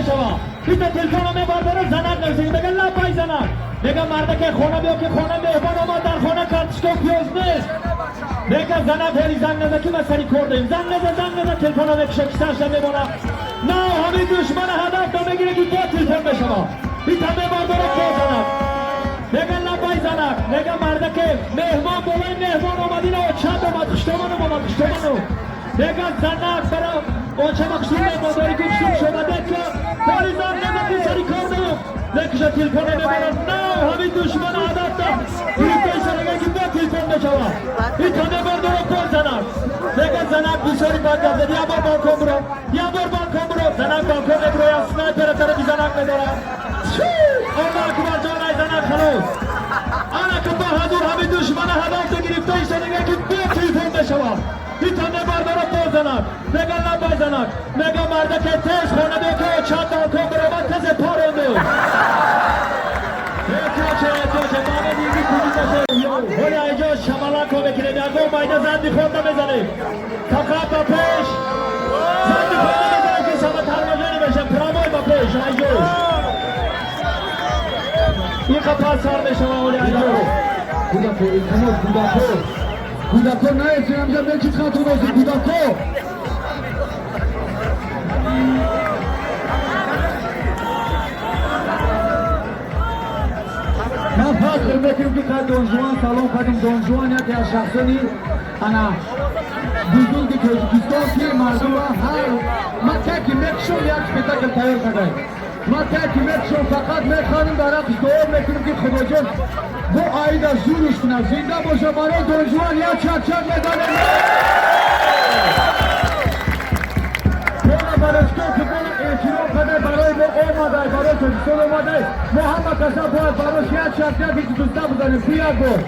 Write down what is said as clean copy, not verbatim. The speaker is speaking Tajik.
мешава. Бита телефона мебардора, занак нависаги, мега: «Лаббай, занак». Мега: «Мардаке, хона биё, ки хона меҳмон омад, дар хона картошка пиёз нест». Мега занак: «Ҳоли занг наза, ки ма сари кор дорем. Занг наза, занг наза». Телефона мекуша, кисаашда мемона. На, ҳамин душмана ҳадаф мегире, ки бо телефон мешава. Бита мебардора, бо занак. Мега: «Лаббай, занак». Мега: «Мардаке, меҳмон болои меҳмон омадина, очат омад, хуштоманам омад, хуштоману». Мега занак: «Бара очама хушрӯ меҳмондорӣ ки хушрӯ шомадед ка. Ҳоли занг наза, ки сари кор дорем». Мекуша, телефона мемонад. На, ҳамин душмана ҳадаф гирифта, ки бо телефон мешава. Бита мебардора, бо занак. Мега занак: «Бисёри бад гап зад, як бор балкон буро, як бор балкон буро». Занак балкон мебурояд, снайпера тарафи занак медорад. Аллоҳ акбар, ҷонай занак халос. Ана ки баҳадур ҳамин душмана ҳадаф гирифта истодага, ки бо телефон мешавад. Бита мебардора, бо занак. Мега: «Лаббай, занак». Мега: «Мардаке, тез хона биё, ки очат балкон баромад, тезе паронду». Ҳоли айҷо шамалако мекунем, ягон майда занди ход намезанем, фақат ба пеш занди ход намезанем, ки сама тармажани мешам. Прямой ба пеш айҷо ин қапас сар мешава ҳоли айҷо. Кӯдако, илтимос, кӯдако, кӯдако, наесен ҳамҷа, мечид хатун ози кӯдако. Ман фахр мекунам, ки қад Донжуан салом кардем. Донжуан яке аз шахсони ана бузурги Тоҷикистон, ки мардумро ҳар ман таки мекушом, як спектакл тайёр кардай. Ман таки мекушом, фақат мехонам, дар ҳаққиш дуо мекунам, ки Худоҷон бо аида зуруш кунад. Зинда боша барои Донжуан, як чакчак мезанем. Бона барошко, ки бона эҳтиром кардай, барои мо омадай, барои Тоҷикистон омадай. Мо ҳама каса бояд барош як чакчаки дӯста бизанем. Ку як бор.